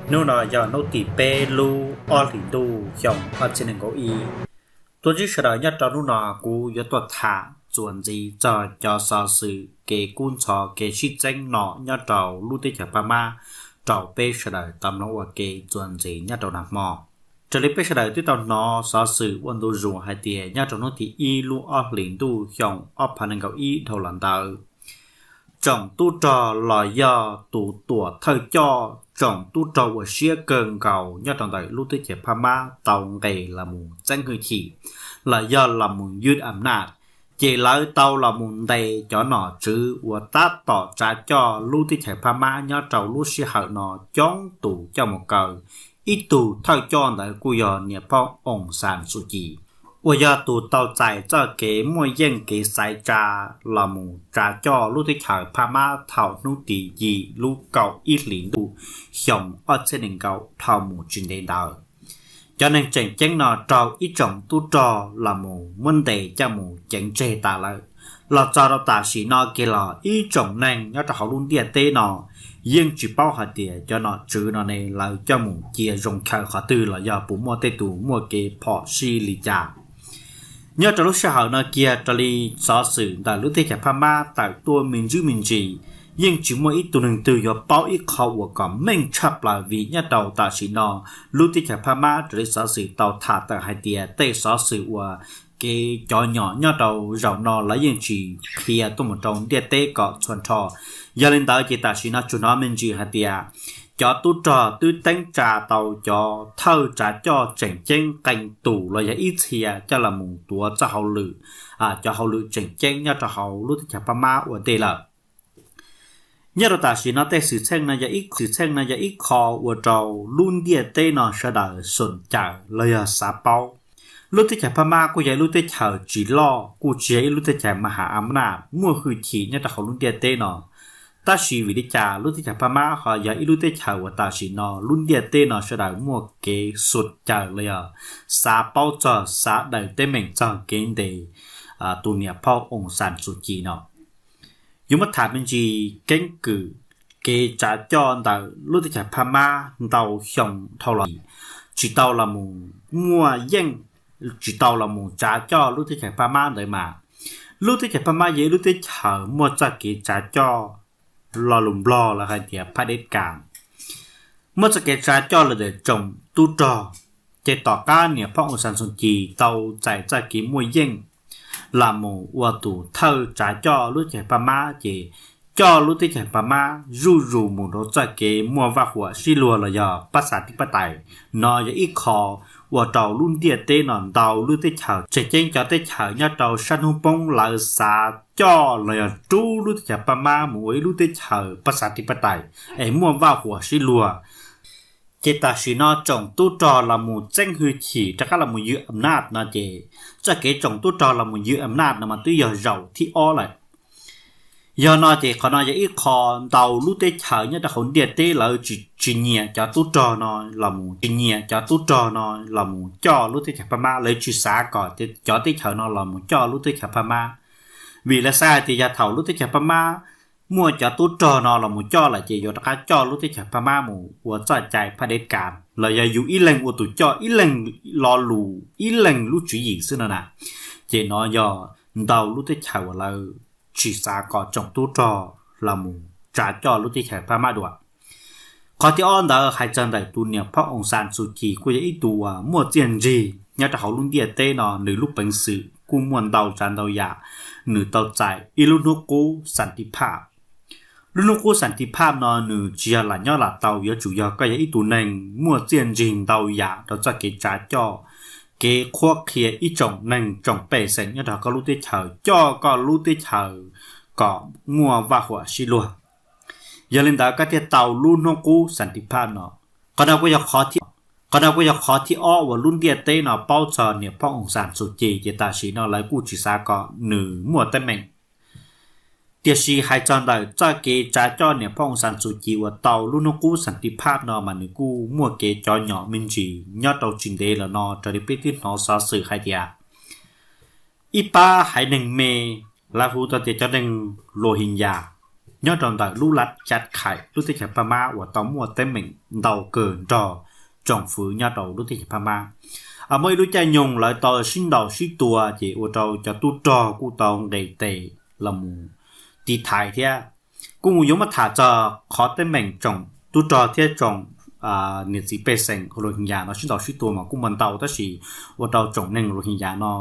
Hnub no yog hnub tim peb lub ob hlis ntuj xyoo ob txhiab nees nkaum ib. Tuaj ntsib sawv daws nyob rau hnub no kuv yuav tuaj tham txuas ntxiv txog cov xov xwm kev kub ntxhov kev sib txeeb no nyob rau lub teb chaws Phab Mab rau peb sawv daws tau mloog ua ke txuas ntxiv nyob rau nag hmo. Raws li peb sawv daws twb tau hnov xov xwm ua ntu zus hais tias nyob rau hnub tim ib lub ob hlis ntuj xyoo ob phav nees nkaum ib dhau los ntawd, tsoom tub rog los yog tus tuam thawj coj tsoom tub rog uas siab kawg nkaus nyob rau ntawm lub teb chaws Phab Mab tau nqes los mus txeeb hwj chim los yog los mus ywj am naj, ces lawv tau los mus ntes cov nom tswv uas tab tom tsav coj lub teb chaws Phab Mab nyob rau lub sij hawm no coob tus coj mus kaw. Ib tug thawj coj ntawd kuj yog niam phauj Oos Xas Xus Cis, uas yog tus tau txais txoj kev muaj yeej kev xaiv tsa los mus tsav coj lub teb chaws Phab Mab thaum hnub tim yim lub kaum ib hlis ntuj xyoo ob txhiab nees nkaum dhau mus tsis ntev ntawd. Cov neeg tseem ceeb no raug ib tsoom tub rog los mus muab ntes coj mus ceev tseg tas lawm. Los txog rau tam sim no kiag los ib tsoom neeg nyob rau hauv lub ntiaj teb no yeej tsis paub hais tias cov nom tswv no ne lawv coj mus cia zoo chaw qhov twg los yog puas muaj tej tus muaj kev phom sij li cas. Nyob rau lub sij hawm no kiag raws li xov xwm ntawm lub teb chaws Phab Mab tawm tuaj me ntsis me ntsis, yeej tsis muaj ib tug neeg twg yuav paub ib qho uas kom meej tshaj plaws vim nyob rau tam sim no lub teb chaws Phab Mab raws li xov xwm tau tham tawm hais tias tej xov xwm uas kev cov nyom nyob rau zaum no lawv yeej tsis qhia tuaj mus rau ntiaj teb kom txhua nrho. Yog li ntawd ces tam sim no tsuas hnov me ntsis hais tias cov tub rog twb teeb tsa tau cov thawj tsav coj tseem ceeb qee tus los yog ib txhia coj los mus tuav txoj hauj lwm, cov hauj lwm tseem ceeb nyob rau hauv lub teb chaws Phab Mab ua ntej lawm. Nyob rau tam sim no tej xwm txheej no yog ib, xwm txheej no yog ib qho ua rau lub ntiaj teb no sawv daws xom caws los yog xav paub. Lub teb chaws Phab Mab kuj yog ib lub teb chaws tsis loj, kuj tsis yog ib lub teb chaws ma has am naj muaj hwj chim nyob rau hauv lub ntiaj teb no. Tab sis vim li cas lub teb chaws Phab Mab ho yog ib lub teb chaws uas tam sim no lub ntiaj teb no sawv daws muaj kev xom caws los yog xav paub txog xav daws teeb meem txog kev ntes tus niam phauj Oos Xas Xus Cis no? Yuav muab tham me ntsis keeb kwm kev tsav coj ntawm lub teb chaws Phab Mab ntau xyoo dhau los tsis tau los mus muaj yeej, tsis tau los mus tsav coj lub teb chaws Phab Mab ntawd mas. Lub teb chaws Phab Mab yog ib lub teb chaws muaj txoj kev tsav coj lo lus Nplog lawv hais tias phab deb kas, muaj txoj kev tsav coj los ntawm tsoom tub rog. Ces tom qab niam phauj Oos Xas Xus Cis tau txais txoj kev muaj yeej los mus ua tus thawj tsav coj lub teb chaws Phab Mab ces coj lub teb chaws Phab Mab zuj zus mus rau txoj kev muaj vaj huam sib luag los yog pab xav tib pab tais. No yog ib qho ua rau lub ntiaj teb no ntau lub teb chaws tseem ceeb cov teb chaws nyob rau sab hnub poob lawv xav coj los yog rub lub teb chaws Phab Mab mus ua ib lub teb chaws pab xav tib pab tais es muaj vaj huam sib luag. Ces tam sim no tsoom tub rog los mus txeeb hwj chim rov qab los mus ywj am naj no ces txoj kev tsoom tub rog los mus ywj am naj no mas twb yog zaum thib ob lawm. Yog no ces qhov no yog ib qho ntau lub teb chaws nyob rau hauv ntiaj teb lawv tsis nyiam cov tub rog no los mus, tsis nyiam cov tub rog no los mus coj lub teb chaws Phab Mab, lawv tsis xav kom cov teb chaws no los mus coj lub teb chaws Phab Mab. Vim lawv xav hais tias yog thaum lub teb chaws Phab Mab muaj cov tub rog no los mus coj lawm ces yuav rov qab coj lub teb chaws Phab Mab mus ua txoj cai phab deb kas los yog yus ib leeg ua tus coj, ib leeg lo lus, ib leeg lub tswv yim xwb no na. Ces no yog ntau lub teb chaws uas lawv tsis xav kom tsoom tub rog los mus tsav coj lub teb chaws Phab Mab dua. Qhov thib ob ntawd hais txog ntawm tus niam phauj Oos Xas Xus Cis kuj yog ib tug uas muaj txiaj ntsig nyob rau hauv lub ntiaj teb no, nws lub peev xwm kuj muaj ntau tsav ntau yam, nws tau txais ib lub hnub qub xas ntiv phaj. Lub hnub qub xas ntiv phaj no nws tsis yog lam nyob lam tau, yuav tsum yog koj yog ib tug neeg muaj txiaj ntsig ntau yam rau txoj kev tsav coj, kev qhuab qhia ib tsoom neeg tsoom pej xeem nyob rau koj lub teb chaws, coj koj lub teb chaws kom muaj vaj huam sib luag. Yog li ntawd koj thiaj tau lub hnub qub xas ntiv phaj no. Qhov no kuj yog qhov thib, qhov no kuj yog qhov thib ob uas lub ntiaj teb no paub txog niam phauj Oos Xas Xus Cis, ces tam sim no lawv kuj tsis xav kom nws muaj teeb meem. Tiam sis hais txog ntawm txoj kev tsav coj niam phauj Oos Xas Xus Cis uas tau lub hnub qub xas ntiv phaj no mas nws kuj muaj kev cov nyom me ntsis nyob rau tsis ntev los no raws li peb twb hnov xov xwm hais tias ib pab haiv neeg me, lawv hu tau tias cov neeg Luas His Yas, nyob rau ntawm lub lav Cab Khais lub teb chaws Phab Mab uas tau muaj teeb meem ntau kawg nrog tsoom fwv nyob rau lub teb chaws Phab Mab. Muaj ib lub caij nyoog lawv tau sib ntaus sib tua ces ua rau cov tub rog kuj tau nqes tes los mus tiv thaiv thiab. Kuj yuav muab tham txog qhov teeb meem tsoom tub rog thiab tsoom niam txiv pej xeem Rohingya no sib ntaus sib tua mas kuj muaj ntau tab sis ua rau tsoom neeg Rohingya no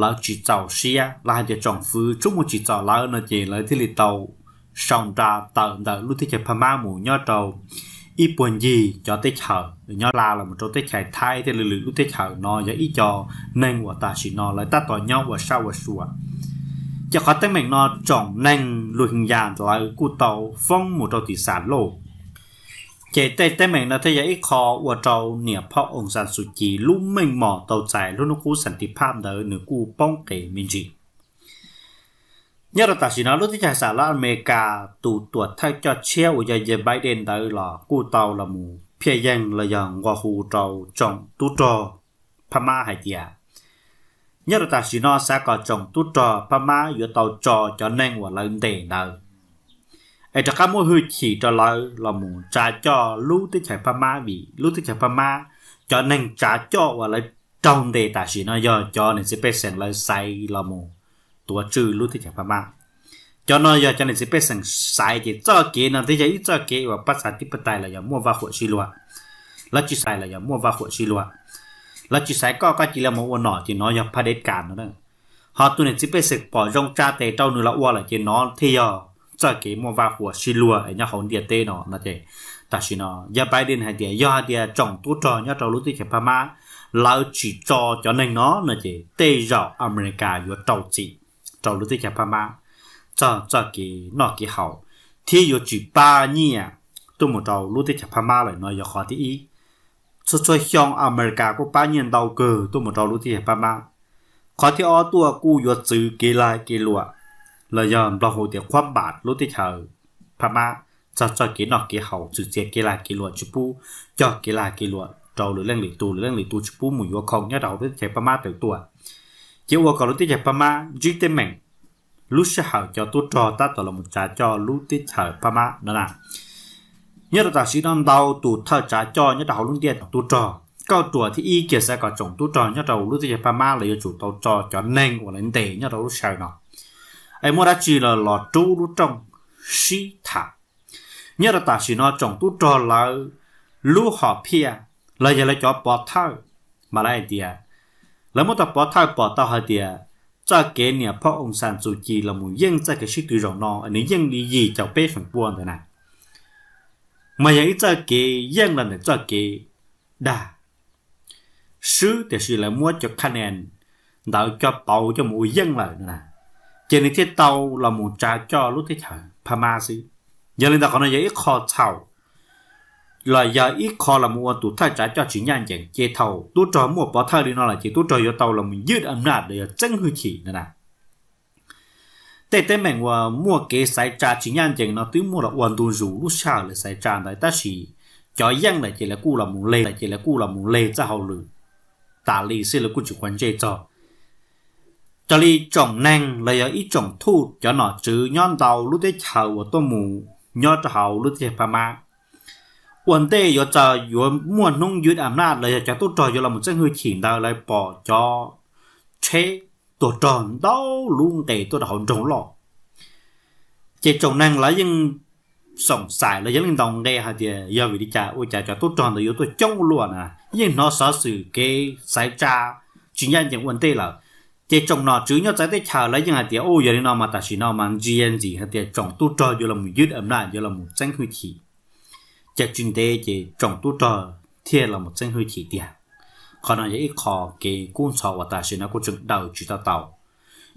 lawv tsis txaus siab los hais tias tsoom fwv tsuas muaj tsis txom lawv no ces lawv thiaj li tau sau nra tawm ntawm lub teb chaws Phab Mab mus nyob rau ib puag ncig cov teb chaws nyob la los mus rau teb chaws Thaib thiab lwm lwm lub teb chaws no yog ib co neeg uas tam sim no lawv tab tom nyob ua sab ua sua. Ces qhov teeb meem no tsoom neeg Rohingya lawv kuj tau foob mus rau tim Xam Lauj. Ces tej teeb meem no thiaj yog ib qho ua rau niam phauj Aung San Suu Kyi lub meej mom tau txais lub hnub qub xas tis phab ntawd nws kuj poob qes me ntsis. Nyob rau tam sim no lub teb chaws Xam Lauj Amelikas tus tuam thawj coj tshiab uas yog Joe Biden ntawd los kuj tau los mus phiaj yeeg los yog nqua hu rau tsoom tub rog Phab Mab hais tias nyob rau tam sim no xav kom tsoom tub rog Phab Mab yuav tau tso cov neeg uas lawv ntes ntawd es rov qab muab hwj chim rau lawv los mus tsa coj lub teb chaws Phab Mab vim lub teb chaws Phab Mab cov neeg tsa coj uas lawv raug ntes tam sim no yog cov niam txiv pej xeem lawv xaiv los mus tuav tswj lub teb chaws Phab Mab. Cov no yog cov niam txiv pej xeem xaiv ces txoj kev no thiaj yog ib txoj kev uas pab xav tib pab tais los yog muaj vaj huam sib luag. Lawv tsis xaiv los yog muaj vaj huam sib luag. Lawv tsis xaiv koj, koj cia li mus ua nom ces no yog phaj deb kas no. Ho tus niam txiv pej xeem pom zoo tsa tes rau nws los ua lawm ces no thiaj yog txoj kev muaj vaj huam sib luag es nyob hauv ntiaj teb no no ces tam sim no yog Biden hais tias yog hais tias tsoom tub rog nyob rau lub teb chaws Phab Mab lawv tsis tso cov neeg no no ces tej zaum Amelikas yuav rau txim rau lub teb chaws Phab Mab txog txoj kev noj kev haus thiab yuav tsis pab nyiaj tuaj mus rau lub teb chaws Phab Mab lawm no yog qhov thib ib. Txhua txhua xyoo Amelikas kuj pab nyiaj ntau kawg tuaj mus rau lub teb chaws Phab Mab. Qhov thib ob tuaj kuj yuav txwv kev lag kev luam los yog Nplog hu tias khuab npam lub teb chaws Phab Mab txog txoj kev noj kev haus, txwv txiav kev lag kev luam tsis pub cog kev lag kev luam rau lwm leej lwm tus, lwm leej lwm tus tsis pub mus yuav khoom nyob rau hauv lub teb chaws Phab Mab tawm tuaj. Ces ua kom lub teb chaws Phab Mab ntsib teeb meem lub sij hawm cov tub rog tab tom los mus tsav coj lub teb chaws Phab Mab no na. Nyob rau tam sim no ntau tus thawj tsav coj nyob rau hauv lub ntiaj teb tub rog, kauj ruam thib ib kiag xav kom tsoom tub rog nyob rau lub teb chaws Phab Mab los yuav tsum tau tso cov neeg uas lawv ntes nyob rau lub sij hawm no es muaj dab tsi los los rub lub rooj sib tham. Nyob rau tam sim no tsoom tub rog lawv lub hom phiaj los yog lawv cov pov thawj mas lawv hais tias lawv muab tau pov thawj pom tau hais tias txoj kev niam phauj Aung San Suu Kyi los mus yeej txoj kev sib tw zaum no nws yeej li yim caum peb feem pua ntawd na, mas yog ib txoj kev yeej los ntawm txoj kev dag swb tiam sis lawv muab cov kha nes ntawd coj pauv coj mus ua yeej lawm no na, ces nws thiaj tau los mus tsav coj lub teb chaws Phab Mab xwb. Yog li ntawd qhov no yog ib qho txhaum los yog ib qho los mus ua tus thawj tsav coj tsis ncaj ncees, ces thaum tub rog muaj pov thawj li no lawm ces tub rog yuav tau los mus ywj am naj los yog txeeb hwj chim no na. Tej teeb meem uas muaj kev xaiv tsa tsis ncaj ncees no twb muaj los ua ntu zus lub sij hawm lawv xaiv tsa ntawd tab sis cov yeej lawm ces lawv kuj los mus leg, ces lawv kuj los mus leg txoj hauj lwm tas li xwb, lawv kuj tsis quav ntsej txog. Raws li tsoom neeg los yog ib tsoom thuj cov nom tswv nyob ntau lub teb chaws uas tuaj mus nyob rau hauv lub teb chaws Phab Mab, ua ntej yuav txog yuav muaj hnub ywj am naj los yog cov tub rog yuav los mus txeeb hwj chim ntawd lawv pom cov tsheb tuag rog ntau lub nqes tuaj rau hauv nroog loj. Ces tsoom neeg lawv yeej xoom xaim los yog leej ntaus nqe hais tias yog vim li cas ua cas cov tub rog ntawd yuav tuaj coob ua luaj na, yeej hnov xov xwm kev xaiv tsa tsis ncaj ncees ua ntej lawm. Ces tsoom nom tswv nyob txawv teb chaws lawv yeej hais tias u yog li no mas tam sim no mas ntsia ntxim hais tias tsoom tub rog yuav los mus ywj am naj yuav los mus txeeb hwj chim, ces tsis ntev ces tsoom tub rog thiaj los mus txeeb hwj chim tiag. Qhov no yog ib qho kev kub ntxhov uas tam sim no kuj tseem daws tsis tau tau.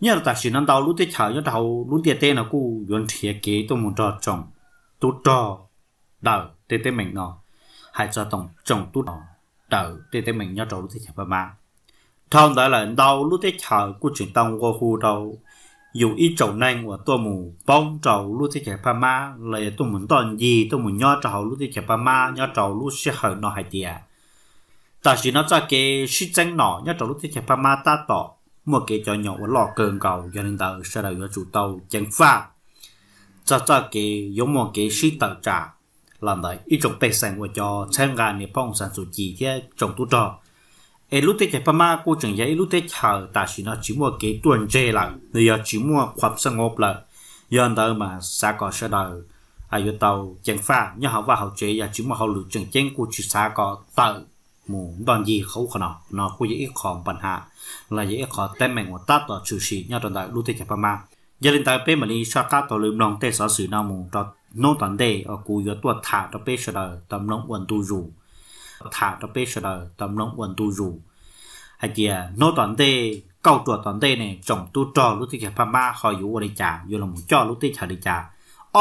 Nyob rau tam sim no ntau lub teb chaws nyob rau hauv lub ntiaj teb no kuj yuav nrhiav kev tuaj mus nrog tsoom tub rog daws tej teeb meem no, hais txog tsoom tub rog daws tej teeb meem nyob rau lub teb chaws Phab Mab. Dhau ntawd lawm ntau lub teb chaws kuj tseem tau nqua hu rau yus ib tsoom neeg uas tuaj mus poob rau lub teb chaws Phab Mab los yog tuaj mus ntoj ncig tuaj mus nyob rau hauv lub teb chaws Phab Mab nyob rau lub sij hawm no hais tias tam sim no txoj kev sib txeeb nom nyob rau lub teb chaws Phab Mab tab tom muaj kev cov nyom ua loj kawg nkaus, yog li ntawd sawv daws yuav tsum tau ceev faj, txoj txoj kev yuav muaj kev sib tawm tsam los ntawm ib tsoom pej xeem uas cov txhawb nqa niam phauj Aung San Suu Kyi thiab tsoom tub rog. Es lub teb chaws Phab Mab kuj tseem yog ib lub teb chaws tam sim no tsis muaj kev ruaj ntseg lawm, nws yog tsis muaj qhuam xab ngov lawm. Yog ntawd mas xav kom sawv daws yuav tau ceev faj nyob hauv vaj hauv tsev, yog tsis muaj hauj lwm tseem ceeb kuj tsis xav kom tawm mus ntoj ncig qhov ub qhov no. No kuj yog ib qho npa nham los yog ib qho teeb meem uas tab tom tshwm sim nyob rau ntawm lub teb chaws Phab Mab. Yog li ntawd peb mam li soj qab taug lw mloog tej xov xwm no mus rau hnub tom ntej uas kuv yuav tuaj tham rau peb sawv daws tau mloog ua ntu zus. Tham rau peb sawv daws tau mloog ua ntu zus hais tias hnub tom ntej, kauj ruam tom ntej ne tsoom tub rog lub teb chaws Phab Mab ho yuav ua li cas, yuav los coj lub teb chaws li cas.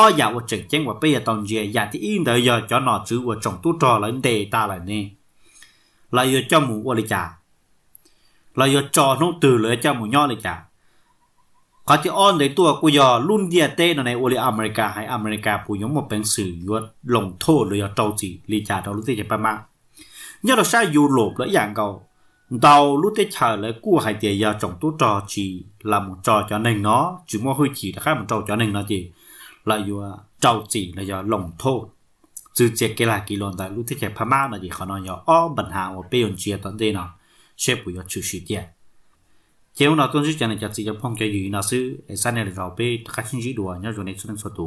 Ob yam uas tseem ceeb uas peb yuav tau ntsia, yam thib ib ntawd yog cov nom tswv uas tsoom tub rog lawv ntes tas lawm ne, lawv yuav coj mus ua li cas, lawv yuav tso hnub twg, lawv yuav coj mus nyob li cas. Qhov thib ob ntawd tuaj kuj yog lub ntiaj teb no ne, ua li Amelikas hais, Amelikas puas yuav muaj peev xwm yuav loos thoj los yog rau txim li cas rau lub teb chaws Phab Mab? Nyob rau sab Yus Lauv los ib yam nkaus, ntau lub teb chaws lawv kuj hais tias yog tsoom tub rog tsis los mus tso cov neeg no, tsis muaj hwj chim rov qab mus rau cov neeg no ces lawv yuav rau txim los yog loos thoj txwv txiav kev lag kev luam ntawm lub teb chaws Phab Mab no ces qhov no yog ob npa nham uas peb yuav ntsia tom ntej no seb puas yuav tshwm sim tiag. Ces hnub no tuaj ntsib tseem cov txiv cov phooj cov ywg no xwb es xab nej los zaum peb rov qab sib ntsib dua, nyob zoo nej txhua leej txhua tus.